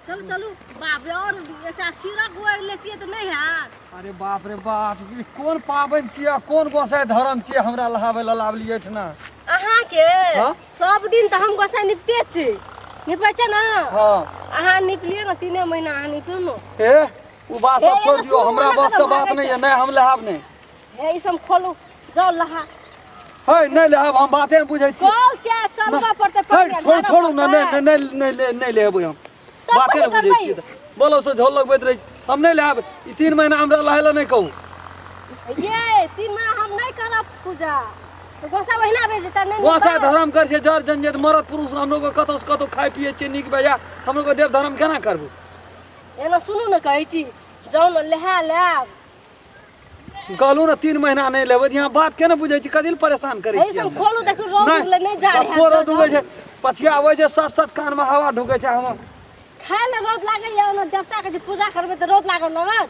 चलू चलू बाप रे और एकटा सिरक गोरि लेतियै तऽ नहि हैत। अरे बाप रे बाप, ई कोन पाबनि छियै आ कोन गोसाइ धर्म छियै हमरा लहाबै लए लाबलियै एहिठिना? अहाँके हाँ? सब दिन तऽ हम गोसाइ निपते छी, निपै छै ने? हाँ। अहाँ निपलियै ने 3 महीना अहाँ निपू ने। ए ओ बात सब हे, छोड़ एगो दियौ, सुनू हमरा ने बस के कतऽ बात भागै नहि छै। यऽ, नहि हम लहाब नहि। हे ई सब खोलू जाउ लहा। हे नहि लहाब, हम बाते नहि बुझै छी। चल चा चलबऽ पड़तै हे पहिने, छोड़ झाड़ऽ छोड़ू ने, पड़तै। नहि नहि नहि नहि नहि लेबै हम। तब बाते नहि कथी बुझै करबै? छियै तऽ बोलो से झोल लगबैत रहै छी। हम नहि लेब, ई 3 महीना हमरा लहै लए नहि कहू। ये 3 महीना हम नहि करब पूजा, तऽ गोसा ओहिना रहि जेतै। नहि गोसा निपबै? धर्म कर छै जर जन जे मरद पुरुष हम लोग कतौ से कतौ खाइ पियै छियै नीक बेजा, हम लोग देव धर्म केना करबै? एना सुनू ने कहै छी, जाउ ने लहा लेब। कहलहुँ ने 3 महीना नहि लेबै, यहाँ बात केना बुझै छी? कथी लए परेशान करै एहि छी सब हमरा? खोलू देखू रौद नहि, उगलै नहि जा रहल। कतबो रौद उगै छै, पछिया आबै छै, सट सट कानमे हवा ढुकै छै हमर। खाय लए रौद लागैया, ओना देवताके जे पूजा करबै तऽ रौद लागल लगत।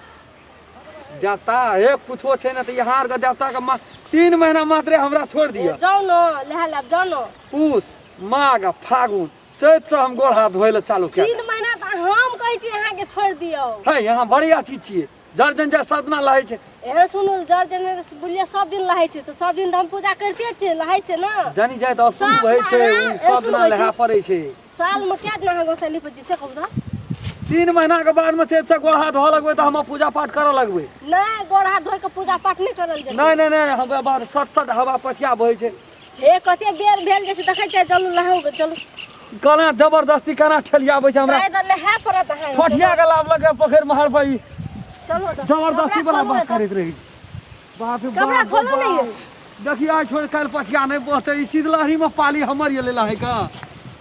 देवता हे कुछो छै ने तऽ यहाँ आरके देवताके 3 महीना मात्रे हमरा छोड़ि दिअ। जाउ ने लहा लेब, जाउ ने। पूस माघ आ फागुन चैत से हम गोड़ हाथ धोइ लए चालू कए 3 महीना तऽ हम कहै छी अहाँके छोड़ि दियौ। हे यहाँ बढ़िया चीज छियै, जर जन जाय सदना लहै छै। एहन सुनू, जर जन बुझलियै सब दिन लहै छै तऽ सब दिन तऽ हम पूजा करिते छियै, लहै छै ने। जानी जाय तऽ अशुभ साल होइ छै, मे ओ अहाँ सदना अशुभ होइ लहै छै। पड़ै छै। सालमे कए दिन अहाँ गोसाइ निपै छी से कहू तऽ? 3 महीना के बाद में चैत से गोड़ हाथ धोअ लगबै तऽ हम पूजा पाठ करऽ लगबै। नहि, गोड़ हाथ धोइ के पूजा पाठ नहि करल जेतै। नहि नहि नहि, हम बाद सट सट हवा पछिया बहै छै। हे कते बेर भेल जे से देखै छियै, चलू लहाउ गे, चलू। केना जबरदस्ती केना ठेलियाबै छै हमरा? चाय तऽ लहाए पड़त अहाँके। ठोठिया के लाभ लगे पोखरि महार पर ई चलू तऽ। जबरदस्ती कपड़ा वाला खोलू बात एतऽ। करैत रहै छै। बाप रे कपड़ा बाप, खोलू ने बाप। ये। देखियौ आइ छोड़ काल्हि पछिया नहि बहतै, ई शीतलहरी मे पाली हमर ये लेला है का,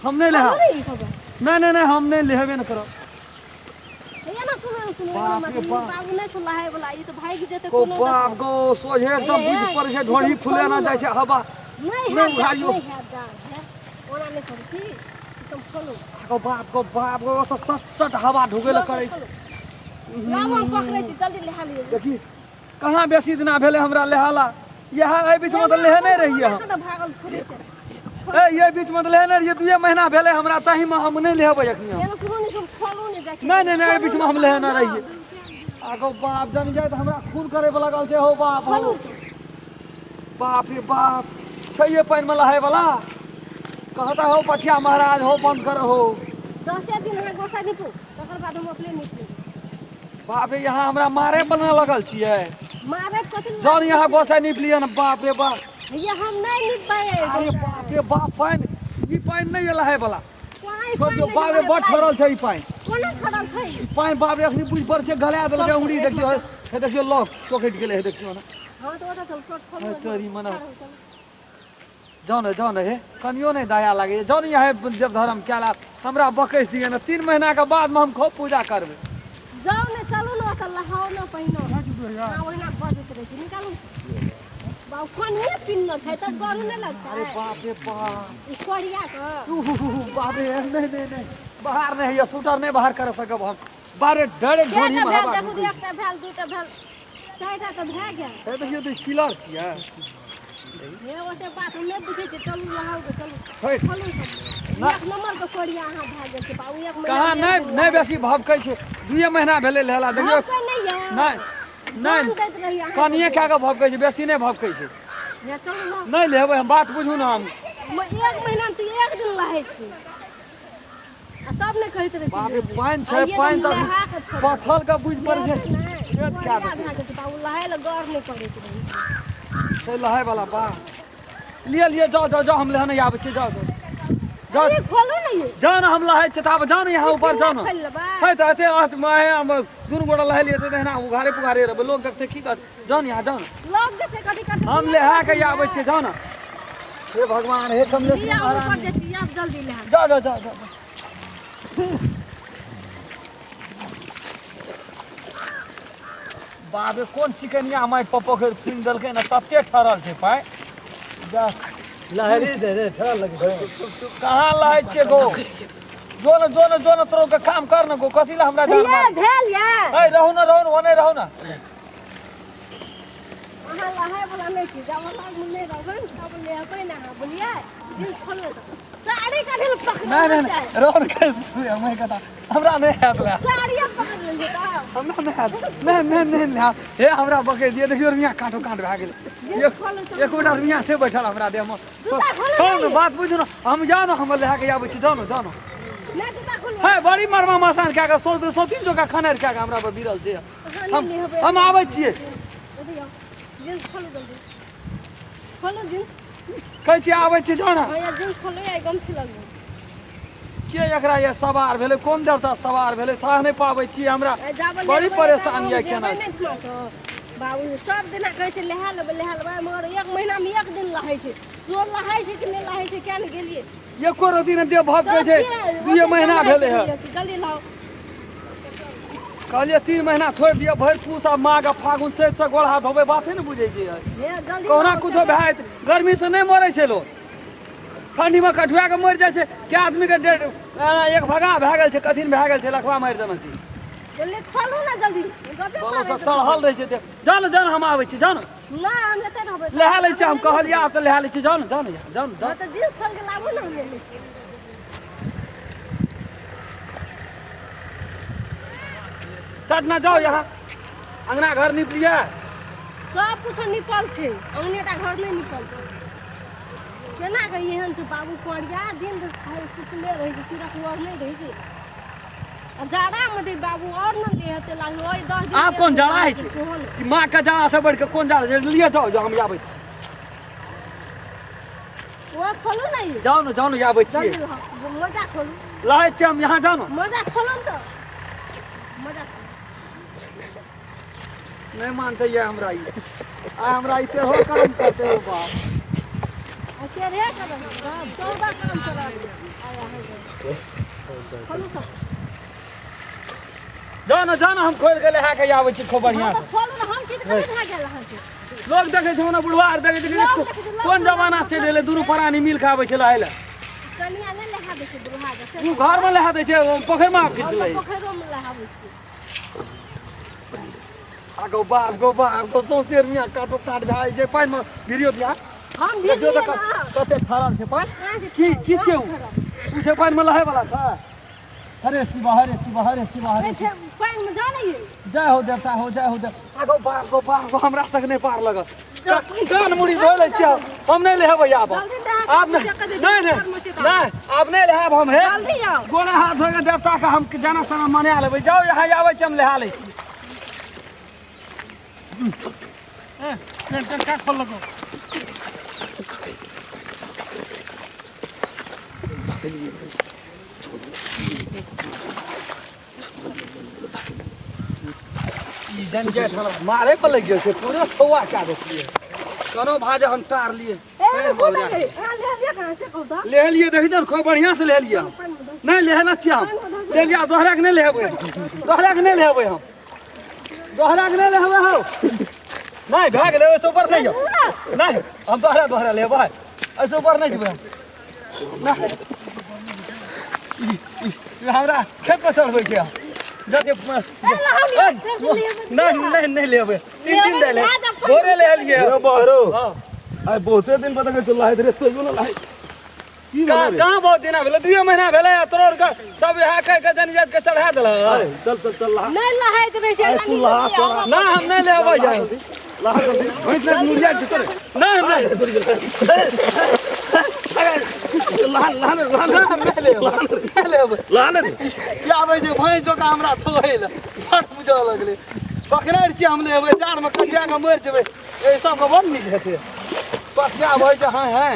हम नहि लेहा। खोलू ने ई खबर। नहि नहि नहि, हम नहि लेहेबे नहि करब। हे ना सुनू सुनू, बाप रे ई बाप। बाबू नहि सुनला वाला, ई तऽ भागि जेतै को कोनो। बाप गो, सोझे एकदम हे, बुझि पड़ै छै ई ढोढ़ी सब फुले ना खोलू जाइ छै हवा। नहि नहि हैत उघारियौ। नहि हैत डाँड़, हे ओना नहि करू की, ई सब खोलू। गो बाप गो बाप गो, ओतऽ सट सट हवा ढुकै लए करै छै। लाबू हम पकड़ै छी, जल्दी लहा लियौ। देखी कहाँ बेसी दिना भेलै हमरा लेहाला, इएह एहि बीचमे तऽ लेहे नहि रहियै हम। कतऽ भागल फिरै छै? ए ये बीचमे तऽ लेहे नहि रहियै, 2 महीना भेलै हमरा, ताहिमे हम नहि लेहेबै एखनी हम। एना सुनू ने, सब खोलू ने जाके। नहि नहि नहि, एहि बीचमे हम लेहे नहि रहियै। आगो बाप जन जाय तऽ हमरा खून करे वाला लगल छै। हो बाप हो बाप रे बाप, छैहे पानिमे लहाय वाला कहता हो पछिया महाराज हो बंद कर हो। 10 दिन अहाँ गोसाइ निपू, तकर बाद हम अपने निप लेबै। बाप रे, यहाँ हमरा मारे बना लगल छियै। मारे कथी? जौन यहाँ गोसाइ निप लिअ ने, बाप रे बाप। ये हम नहि निपबै। अरे बाप रे बाप, पानि ई पानि नहि ये लहाय वाला। पानि छोड़ दियौ, बाप रे बड ठरल छै ई पानि। कोना ठरल छै ई पानि? बाप रे, अखनी बुझि पड़ै छै गला देलकै चल, उंगली। एक देखियौ मिनट। हे देखियौ लॉक चौकटि गेलै, हे देखियौ ने। हँ तऽ ओतऽ चल, शर्ट खोलू। हे तोरी मना। ठाढ़ होउ, चलू। जाउ ने जाउ ने, हे कनियो नहि दया लागैए, जाउ ने यहाँ देव धर्म कए हमरा बकैस दिअ ने, 3 महीनाके बादमे हम खूब पूजा करबै। जाउ ने, चलू ने ओतऽ लहाउ ने पहिने। अहाँ ओहिना बजैत रहै छी। निकालू बाबू, कोनिये पिन्हने छै तब गरु नहि लगतै? अरे बाप रे बाप, ई कोरिया कऽ उहुहुहु, बाप रे, नहि नहि नहि, बाहर नहि होइए, स्वेटर नहि बाहर कर सकब हम। बाप रे, डरे कएटा ढोढ़ीमे भेल हवा देखू ढुकै। एकटा भेल, दूटा भेल, चारिटा तऽ भए गेल। हे देखियौ तऽ ई चिलर छियै। हे ओते बात हम नहि बुझै छियै, चलू लहाउ के चलू। हे खोलू सब। ना। एक नंबर के कोरिया अहाँ भए गेल छै बाबू, एक महीना कहाँ मे नहि एक दिन नहि लहाइ। बेसी भभकै छै, 2 महीना भेलै लेला देखियौ। भभकै नहि यऽ। नहि नहि, दान दैत रही अहाँ। कनिए कए कऽ भभकै छै, बेसी नहि भभकै छै। हे चलू ने। नहि लेबै हम, बात बुझू ने हम। एक महीना मे तऽ एक दिन लहै छी आ तब नहि कहैत रहै छी बाप रे लेबै। पानि छै आ ये पानि तऽ तऽ लहा कऽ छोड़ि पत्थर के बुझि पड़ै छै देबै ने, छेद कए कोरिया देतै। भए गेल छै बाबू, लहै लए गौर नहि करैत रहै छै लहै वाला बा, लिअ लिअ, जाउ जाउ जाउ, हम लेने आबै छी, जाउ जाउ जाउ। अरे खोलू ने ये। जाउ ने, हम लहै छियै तऽ आब जाउ ने यहाँ ऊपर जाउ ने। खोलि लेबै। है तऽ एते हम दुनू गोटा लहै लियै तऽ एहिना उघारे पुघारे रहबै, लोक देखतै की कहत? जाउ ने यहाँ जाउ ने। लोक देखतै कथी करतै? हम लेहा के आबै छियै, जाउ ने। हे भगवान, हे कमलेश्वर लिअ, हम ऊपर महारानी। जाइ छी, आब जल्दी लए। जाउ जाउ जाउ जाउ। बाप रे, कोन चिकनिया माटि पर पोखरि खुनि देलकै ने, तते ठहरल छै पाइ। जा लहरी दे रे, ठहर लगे छै। कहाँ लहै छियै गो? जो ने जो ने जो ने, तोरो के काम कर ने गो, कथी लए हमरा जान ये मारै? भेल ये। ए रहू ने रहू ने, ओने रहू ने। अहाँ लहै वाला नहि छी, जब लगमे नहि रहबै ने तब लेबै ने अहाँ, बुझलियै? जींस खोलबै तऽ साड़ी कथी लए पकड़ल नहि नहि छै? नहि रोन के हम कथा हमरा नहि हैत ला साड़िये पकड़ लेलियै तऽ हमरा नहि हैत नहि नहि नहि नहि हैत। हे हमरा बकै दिअ देखियौ रुइया काँटो काँट भए गेलै जींस खोलू एक एकोटा रुइया छै बैठल हमरा देहमे जूता खोलू छोड़ू ने नहि। बात बुझू ने हम जाउ ने हम लए के आबै छी जाउ ने जाउ ने नहि जूता खोलू हे बड़ी मरमा मसान कए कऽ सौ सौ तीन जोका खनारि कए कऽ हमरा पर बिरल छै अहाँ हम नहि लेबै। हम आबै छियै अथी आउ। जींस खोलू जल्दी खोलू जींस कहै छियै आबै छियै जाउ ने भैया जींस खोलू या गमछी लगबू के एकरा ये सवार भेलै कोन देवता सवार भेलै थाह नहि पाबै छियै हमरा ए, जाबे बड़ी लेबै परेशानी ताबे यऽ केना हम जेबै नहि ठुमा बाबू सब दिना कहै छै लहा लेबै लहा लेबै मगर एक महीनामे एक दिन लहै छै जो लहै छै कि नहि लहै छै किया नहि गेलियै एको रति ने देव भाव कहै छै दुए महीना भेलै हँ जल्दी लाउ कहलियै 3 महीना छोड़ि दिअ भरि पूस आ माघ आ फागुन चैतसँ गोड़ हाथ धोबै बाते ने बुझै छियै हे जल्दी कहुना लाउ, कुछो भए जेतै गर्मीसँ नहि मरै छै लोक ठंडीमे कठुआ कऽ मरि जाइ छै कए आदमीके डेढ़ एक भगा भए गेल छै कथिन भए गेल छै लखवा मारि देने छै जल्दी खोलू ने जल्दी गपे बाबू मारै सब छै। चढ़ल रहै छै जाउ ने जाउ ने हम आबै छी जाउ ने नहि हम एतऽ रहबै लहा लै छी हम कहलियै आब तऽ लहा लै छी जाउ ने जाउ ने जाउ ने जाउ हँ तऽ जींस खोल के लाबू ने हम लेने छी चटना जाउ यहाँ अंगना घर नीप लिअ सब कुछो निपल छै अंगने टा घर नहि निपल छै केना के एहन छै बाबू कोरिया दिन सुतले रहै छै सिरक वर नहि रहै छै आ जाड़ामे दे बाबू आओर ने देह हेतै लागल ओहि 10 दिन आब कोन जाड़ा होइ छै सेहो नहि ई माँ के जाड़ा से बढ़ि के कोन जाड़ा छै लिअ जाउ जाउ हम आबै छी ओ खोलू ने ई जाउ ने जाउ ने आबै छियै जल्दी मोजा खोलू लहै छियै हम यहाँ जाउ ने मोजा खोलू ने तऽ मोजा खोलू नहि मानते ये हमरा ई आ हमरा ई तेहो काम करते हो बाप आ तेरे करब 14 काम करब आया है खोलू सब जाउ ने जाउ ने हम खोलि के लहा के आबै छी खूब बढ़िआँ हँ से तऽ खोलू ने हम चीज कथी भए गेल अहाँके लोग देखै छै ओना बुढ़वा आर देखै छै कि लोग देखै छै, लोग कोन जमाना चलि एलै दुनू प्राणी मिल के आबै छै लहाय लए कनिया नहि लहा दै छै बुढ़वा के ओ घरमे लहा दै छै पोखरिमे आब खींच लै पोखरिमे लहाबै छै आ गौ बाप गौ बाप गौ सौंसे मियाँ काटो काट भए जाइ छै पानिमे भिरियो दिया हम देखियौ भिजलियै तऽ ना कते ठहरल छै पानि कहाँ छै की की छै उ ठहरल? उ छै पानिमे लहै वाला छै हरे शिवा हरे शिवा हरे शिवा हरे ए, पानिमे जा नहीं जय हो देवता हो जय हो देवता आ गौ बाप गौ बाप गौ हमरा सक नहि पार लगत कान मुड़ी धो लै छियै हम नहि लेबै आब जल्दी नहा आब नहि नहि नहि नहि आब नहि लेब हम हे जल्दी आउ गोरा हाथ धो के देवता के हम जाना ताना मना लेबै जाउ यहाँ आबै छी हम लेहा लै छी पेंट का खोल लगो ई जन जाइत हमरा मारे पर लागि गेल छै पूरा थौआ कए देलियै कोनो भाजे हम टार लिए ए रुकू ने रे अहाँ ले लिअ कहाँ से कहू तऽ ले लिए देखी तऽ खूब बढ़िआँ से ले लिअ नहि लेना छियै हम ले लिअ दोहरा के नहि लेबै दोहरा के नहि लेबै हम दोहरा के नहि लेबै हम नहि भए गेलै ओहिसँ ऊपर नहि जाउ नहि हम दोहरा दोहरा लेबै एहिसँ ऊपर नहि जेबै हम नहि ई हमरा खेत पर चढ़बै छै जते नहि नहि नहि लेबै तीन दिन दै ले भोरे ले लियै रे बहरो हँ आइ बहुते दिन पर देखै छियौ लहैत रे तैयो न लहै की कहाँ भेलै रे कहाँ बहुत दिना भेलै दुइए महीना भेलै आ तोरा आरके सब इएह कहि कऽ जन जाति के चढ़ा देलक आइ, चल चल चल लहा नहि लहैत रहै छै आइ तू लहा तोरा ना हम नहि लेबै जाय लहा जल्दी भैंस ले मुड़िया छै तोरे नहि हम नहि लहा लहा ने लहा ना हम नहि लेबै नहि लेबै लहा ने रे की आबै छै भैंस जोका हमरा थोड़ै लए बड़ बुझऽ लगलै पकड़ै छियै हम लेबै जाड़मे कटिया कऽ मरि जेबै एहि सबके बड़ नीक हेतै पथिया भै छै हाँ हैं